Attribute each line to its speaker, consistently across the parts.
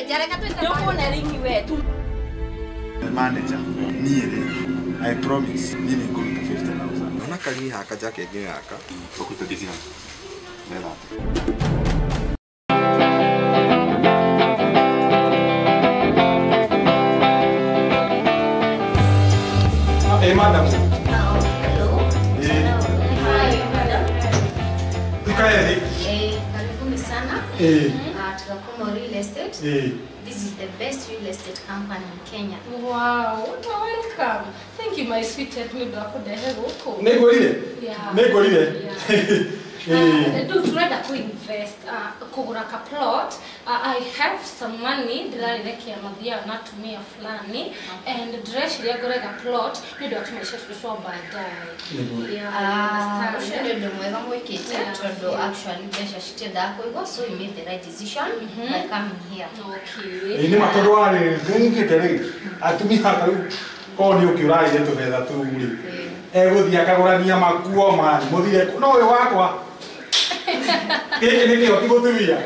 Speaker 1: Ndũkuona ringi we tu.
Speaker 2: Manager, niĩ rĩ, I promise, niĩ nĩ ngũruta 50,000.
Speaker 3: Ona kari haka jacket nĩ haka.
Speaker 4: Ũkũruta ngiri cigana?
Speaker 3: Methate.
Speaker 2: Hey, madam.
Speaker 5: Hello. Hi, madam.
Speaker 2: Ikae.
Speaker 5: Karibuni sana. Tukakumo Real Estate. This is the best real estate company in Kenya.
Speaker 6: Wow, what a welcome. Thank you, my sweetheart.
Speaker 2: Negorire.
Speaker 6: Yeah.
Speaker 2: Negorire.
Speaker 6: Yeah. Do turenda ku invest kugura ka plot. I have some money ndirarekia mathia na tumia fulani and ndĩreciria ngũre ga plot nĩ ũndũ wa tũmaica tũtũ twa baadaye. Yeah,
Speaker 5: ũcio nĩ ũndũ mwega mwĩkĩte tondũ actually mbeca citiendaga kũigwo, so you made the right decision by coming here.
Speaker 6: Okay.
Speaker 2: Nĩ ma tondũ warĩ ngũkĩte rĩ atumia ta rĩu korwo nĩ ũkĩũrarire tũbetha tũu rĩ egũthiĩ akagũrania makuo mani mũthire no ũyũ wakwa gĩkĩ nĩ kĩo ti gũtumia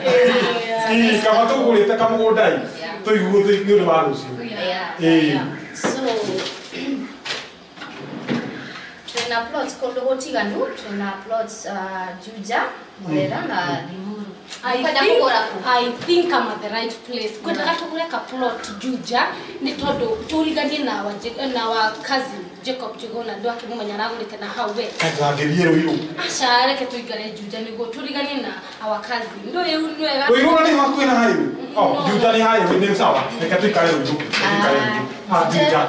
Speaker 2: kaba tũgũrĩte kamũgũnda-ĩ tũiguo nĩ ũndũ wa rũciũ.
Speaker 5: So twĩna plots kũndũ gũtiganu, twĩna plots Juja, Murera na Limuru.
Speaker 6: I think I'm at the right place. Ngwendaga tũgũre ka plot Juja nĩ tondũ tũriganie na wa cousin Jacob Jigona ndũ akĩmũmenya aragũrĩte na hau we.
Speaker 2: Kaĩ Ruiru.
Speaker 6: Aca reke tũikare Juja nĩguo tũriganie na our cousin. Ndũ rĩu nĩ wega.
Speaker 2: Ruiru nĩ hakuhĩ na Highway. Oh, Juja nĩ Highway nĩ sawa. Reke tũikare Ruiru. Tũikare Ruiru. Ah, Juja.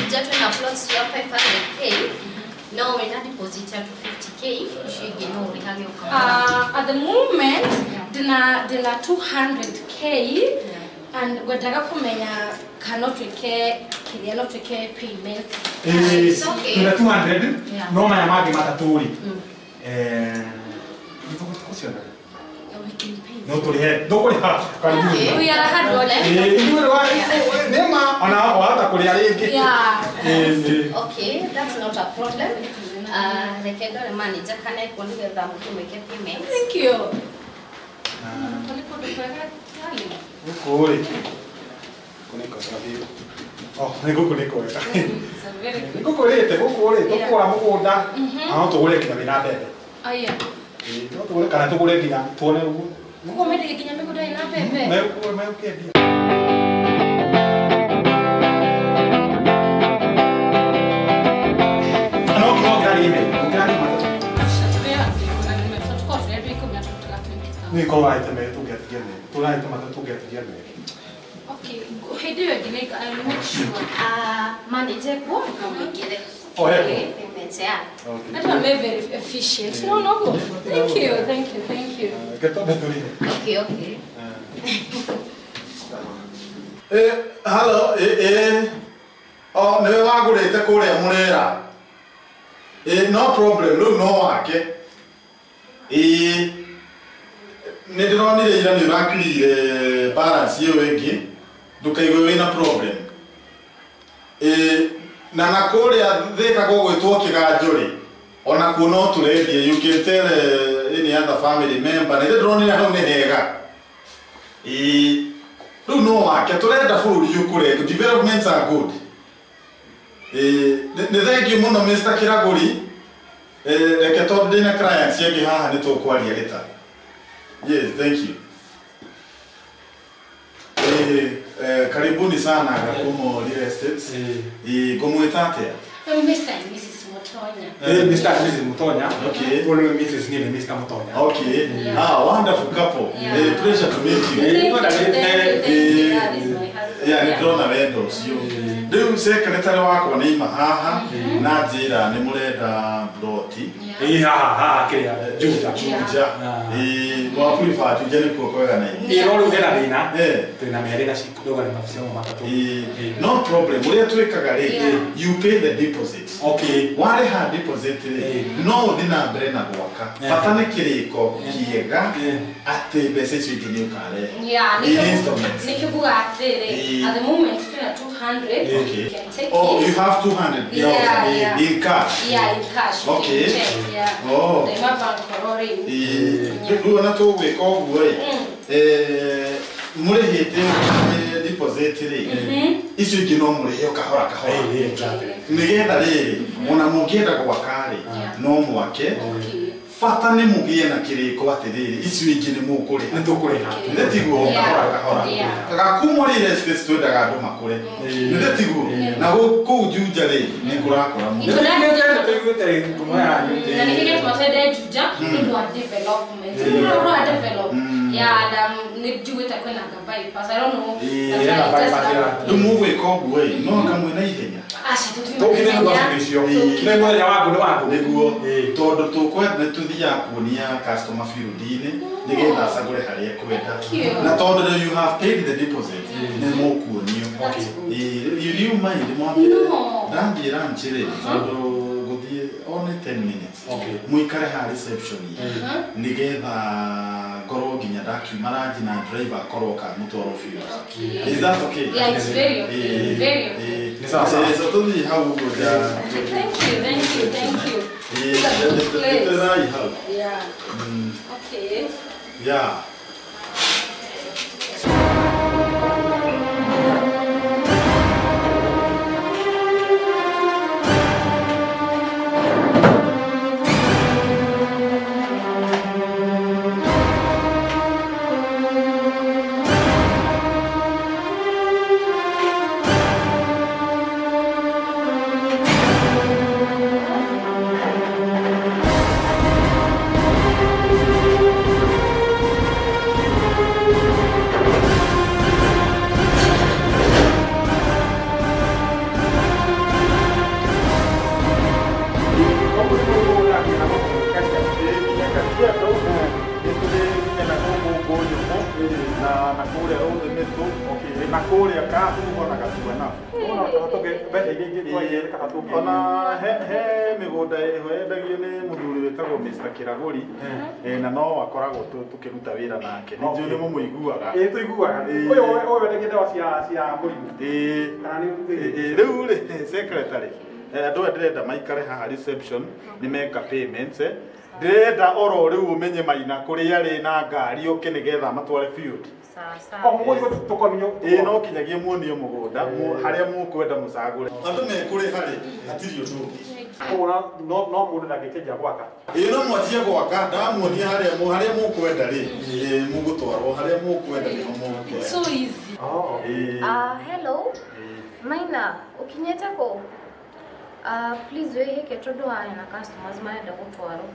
Speaker 5: Juja twĩna plots cia 500k. No, wĩna deposit ya 250k, ũcio ĩngĩ no ũrĩhage ũkamũra.
Speaker 6: At the moment ndĩna 200k and ngwendaga kũmenya kana no twĩke kĩrĩa no twĩke payments.
Speaker 5: It's okay.
Speaker 2: Twĩna 200 no maya mangĩ matatũ rĩ
Speaker 6: We can pay.
Speaker 2: No tũrĩhe ndũkũrĩha karibu.
Speaker 6: We are hard work.
Speaker 2: Nĩ ma ona wahota kũrĩa rĩngĩ.
Speaker 6: Yeah.
Speaker 5: Okay, that's not a problem. Reke ndore manager kana ekuo nĩgetha mũtũmĩke payments.
Speaker 6: Thank you. Nĩ kũndũ kwega darling.
Speaker 2: Gũkũ rĩ kũnĩ kwega biũ. Oh, nĩ gũkũ nĩ kwega. Nĩ gũkũ rĩ gũkũ rĩ tũkũgũra mũgũnda na no tũgũre nginya wĩna mbembe.
Speaker 6: Oh yeah.
Speaker 2: No tũgũre kana tũgũre nginya tuone ũguo.
Speaker 6: Gũkũ mendagia nginya mĩgũnda ĩna mbembe.
Speaker 2: Megũkĩendia. No kĩrarĩme, ũkĩrarĩma. Nĩ korwo warĩte merĩ tũngĩatigia merĩ. Tũrarĩte matatũ tũngĩatigia merĩ.
Speaker 6: Okay, hĩndĩ ĩyo ĩngĩ I'll make sure.
Speaker 5: Manager kuo na mũingĩre.
Speaker 2: Oh,
Speaker 5: Okay, payments, yeah.
Speaker 2: Okay.
Speaker 6: That one very very efficient. No, no, go. Thank you, thank you, thank you.
Speaker 2: Reke twambe tũrĩhe.
Speaker 5: Okay, okay.
Speaker 7: Hello, oh, nĩwe wagũrĩte kũrĩa Mũrera. No problem, rĩu no wake. Nĩ ndĩronire ira nĩ ũrakirire balance ĩyo ĩngĩ, ndũkaigue wĩna problem. Na na kũrĩa Thĩka gũgwĩtwo Kĩganjo rĩ, ona kuo no tũrendie, you can tell any other family member, nĩ ndĩronire hau nĩ hega. Rĩu no wake, tũrenda bũrũri ũkũre, developments are good. Nĩ thengiũ mũno Mr. Kĩragũri, reke tondũ ndĩna clients angĩ haha nĩ tũkwaria gĩta. Yes, thank you. Karibuni sana Gakumo Real Estate. Ngũmwĩta atĩa?
Speaker 6: Mr. and Mrs. Mutonya.
Speaker 2: Mr. and Mrs. Mutonya.
Speaker 7: Okay.
Speaker 2: Ũyũ nĩ Mrs. niĩ nĩ Mr. Mutonya.
Speaker 7: Okay.
Speaker 6: Yeah.
Speaker 7: Ah, wonderful couple.
Speaker 6: Yeah.
Speaker 7: Pleasure to meet you.
Speaker 6: Thank you, thank you, thank you. Yeah, this is my husband.
Speaker 7: Yeah, nĩ ndĩrona wendo ũcio. Rĩu secretary wakwa nĩ ima haha na njĩra nĩ mũrenda ploti.
Speaker 2: Haha haha kĩrĩa Juja.
Speaker 7: Juja. Mwa prefer Juja nĩkuo kwega na inyuĩ.
Speaker 2: No rĩu hena thĩna. Twĩna merĩ na ndũgane maciaro matatũ.
Speaker 7: No problem. Ũrĩa twĩkaga rĩ, you pay the deposit.
Speaker 2: Okay.
Speaker 7: Warĩha deposit rĩ, no ũthiĩ na mbere na gwaka. Bata nĩ kĩrĩko kĩega atĩ mbeca icio ingĩ nĩ ũkarehe.
Speaker 6: Yeah,
Speaker 7: In installments.
Speaker 6: nĩkĩo nguga atĩrĩ, at the moment twĩna 200.
Speaker 7: Okay.
Speaker 6: You can take
Speaker 7: Oh,
Speaker 6: it.
Speaker 7: you have 200
Speaker 6: Yeah, yeah.
Speaker 7: in cash.
Speaker 6: Yeah, in cash.
Speaker 7: Okay.
Speaker 6: In check, yeah.
Speaker 7: Oh.
Speaker 6: Ndaima bank oro rĩu.
Speaker 7: Rĩu ona tũgwĩka ũguo ĩ, Mũrĩhĩte deposit rĩ icio ingĩ no mũrĩhe o kahora kahora nĩgetha rĩrĩ ona mũngĩenda gwaka rĩ no mwake bata nĩ mũgĩe na kĩrĩko atĩrĩrĩ icio ingĩ nĩ mũkũrĩha
Speaker 2: nĩ tũkũrĩha
Speaker 7: nĩ tiguo kahora kahora gakumo rĩ estate twendaga andũ makũre nĩ tiguo na kũu Juja rĩ nĩ kũrakũra mũno
Speaker 6: na nĩ kĩrĩa twatende Juja nĩ ũndũ wa development nĩ ũndũ wa develop yeah and nĩ njuĩte kwĩna bypass I don't know
Speaker 7: rĩu mũgwĩka ũguo ĩ no kamwe na ihenya
Speaker 6: aca tũthiĩ
Speaker 7: nĩguo tondũ tũkwenda nĩ tũthiaga kuonia customer field-inĩ nĩgetha acagũre harĩa ekwenda na tondũ you have paid the deposit nĩ mũkuonio you you mind mwambie ndambie lunch rĩ tondũ gũthiĩ only 10 minutes mũikare ha reception nĩgetha ngorwo nginya ndakiuma ranji na driver akorwo kamũtwaro field. Is that okay?
Speaker 6: Yeah, it's very okay. Very okay.
Speaker 7: So tũthiĩ hau ũguo.
Speaker 6: Thank you, thank you, thank you. Yeah. Okay.
Speaker 7: Yeah. Ona he mĩgũnda ĩho yendagio nĩ mũthuri wĩtagwo Mr. Kiragũri na no akoragwo tũkĩruta wĩra nake nĩ njũĩ nĩ mũmũiguaga
Speaker 2: ĩĩ tũiguaga ũyũ wendagia ndawa cia mũrimũ kana nĩ
Speaker 7: rĩu rĩ secretary andũ aya ndĩrenda maikare haha reception nĩ meka payments ndĩrenda oro rĩu ũmenye Maina kũrĩa arĩ na ngari ũke nĩgetha matware field. Ĩĩ no kinyagia muonio mũgũnda harĩa mũkwenda mũcagũre andũ mekũrĩha rĩ hatirĩ ũndũ ũngĩ
Speaker 2: no mũndũ ndangĩkĩnjia gwaka
Speaker 7: ĩĩ no mwanjie gwaka ndamuonia harĩa mũkwenda rĩ mũgũtwarwo harĩa mũkwenda nĩho mũgũkĩoya.
Speaker 6: So easy.
Speaker 5: Hello Maina ũkinyĩte kũ? Please wĩhĩke tondũ haha hena customers marenda gũtwarwo.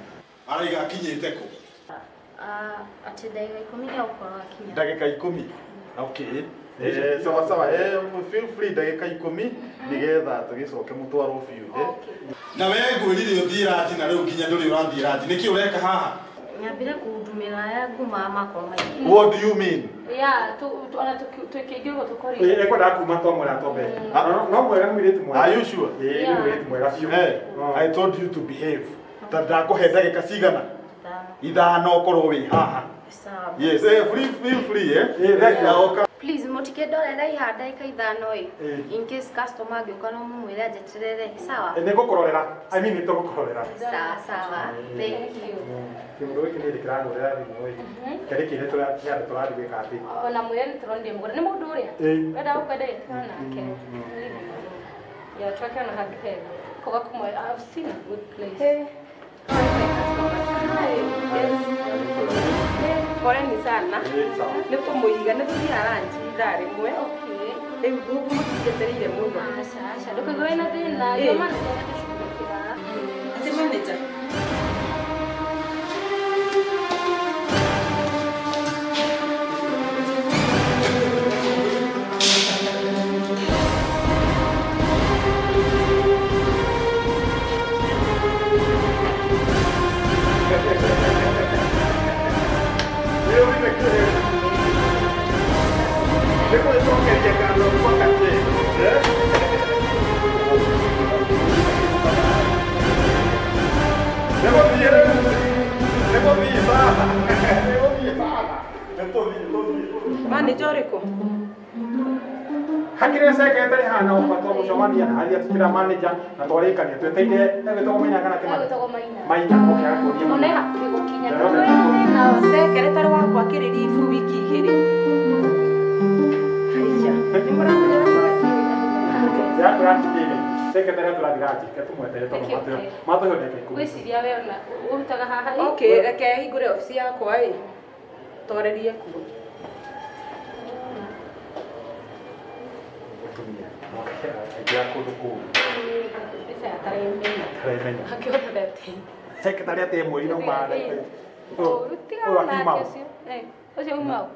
Speaker 7: Araiga akinyĩte kũ?
Speaker 5: Atĩ ndagĩka 10 nĩegũkorwo akinya.
Speaker 7: Ndagĩka 10? Okay. Sawa sawa, feel free ndagĩka 10 nĩgetha tũgĩcoke mũtwarwo field. Na we ngwĩrire ũthiĩ ranji na rĩu nginya ndũrĩ ũrathiĩ ranji nĩkĩ ũreka haha?
Speaker 5: Nyambire kũhudumĩra aya nguma makwa maingĩ.
Speaker 7: What do you mean?
Speaker 6: Yeah, ona tukĩingĩ ũguo tũkorire.
Speaker 2: Ekwendaga kuma twamwĩra twambe. No mwega nĩ mũirĩtu mwega.
Speaker 7: Are you sure?
Speaker 2: Ĩĩ nĩ mũirĩtu mwega biũ.
Speaker 7: I told you to behave. Ta ndakũhe ndagĩka cigana? 5 ũkorwo wĩ haha. Yes, free free eh.
Speaker 5: Please mũtikendorera iha ndagĩka 5 ĩ. In case customer angĩũka no mũmwĩre anjeterere, sawa?
Speaker 2: Nĩ ngũkũrorera. I mean nĩ tũgũkũrorera.
Speaker 5: Sawa sawa. Thank you.
Speaker 2: Kĩmũndũ gĩkĩ nĩ kĩrangũrĩra thimũ ĩ. Kĩrĩ kĩrĩa tũrathiĩ tũrathiĩ gwĩka atĩ.
Speaker 6: Ona mwĩre nĩ tũronire mũgũnda. Nĩ mũndũ ũrĩa? Ũrenda gũkwenderia twana nake. Yeah, twakĩona handũ hega. Koga kũmwe, I've seen a good place.
Speaker 1: Hi. Yes. Poleni sana. Nĩ kũmũiga nĩ tũthiaga ranji ithaa rĩmwe. Rĩu mũtinjetereire mũno.
Speaker 6: Aca aca ndũkaigua wĩna thĩna. Yo manager nĩatũcugurĩkĩra.
Speaker 1: Atĩ manager? Manager ũrĩkũ?
Speaker 2: Hakĩrĩ secretary hana ũbata mũcemania na harĩa tũkĩra manager na twarĩkania tweteire egwĩtagwo Maina kana Kĩmani?
Speaker 6: Egwĩtagwo Maina.
Speaker 2: Maina oke agakuonia.
Speaker 6: Ona e hakuhĩ gũkinya.
Speaker 1: Secretary wakwa akĩrĩ leave wiki 2.
Speaker 2: Ya secretary tũrathiĩ ke tũmwetere tondũ matũhe ndagĩka ikũmi.
Speaker 6: Ngwĩciria we ona ũrutaga haha.
Speaker 1: Okay, reke hingũre obici yakwa ĩ twarĩrie kuo.
Speaker 2: Mũtumia aingĩra kũndũ kũu.
Speaker 6: Mbeca ataraimenya.
Speaker 2: Ataraimenya.
Speaker 6: Akĩhota ndate.
Speaker 2: Secretary atĩ mweri no maana.
Speaker 6: Ũru tiga nake ũcio. Ũcio uma ũ.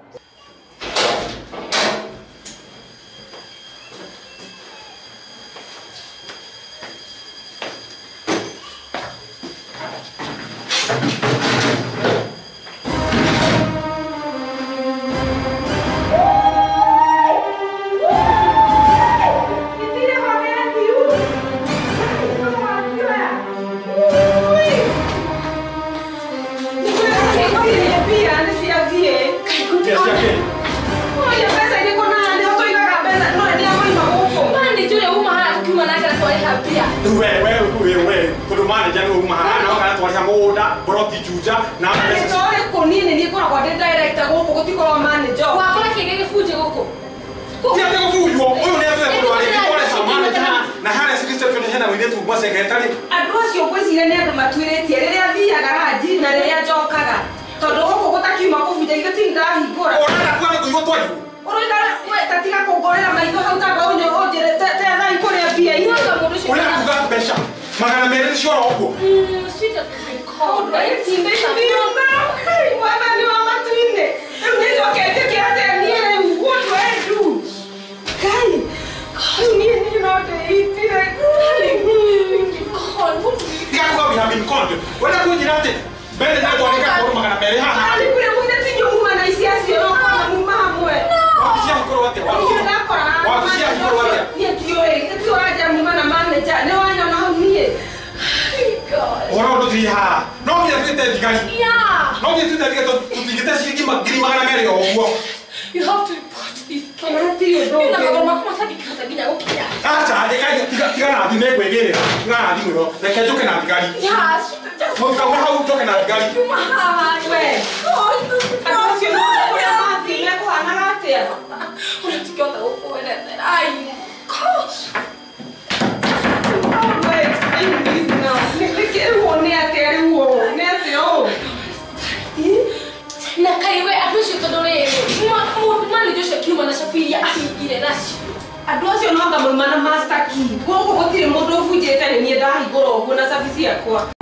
Speaker 1: Andũ acio no anga mauma na master key. Gũkũ gũtirĩ mũndũ ũbunjĩte nĩ niĩ ndahingũra ũguo na cabi ciakwa.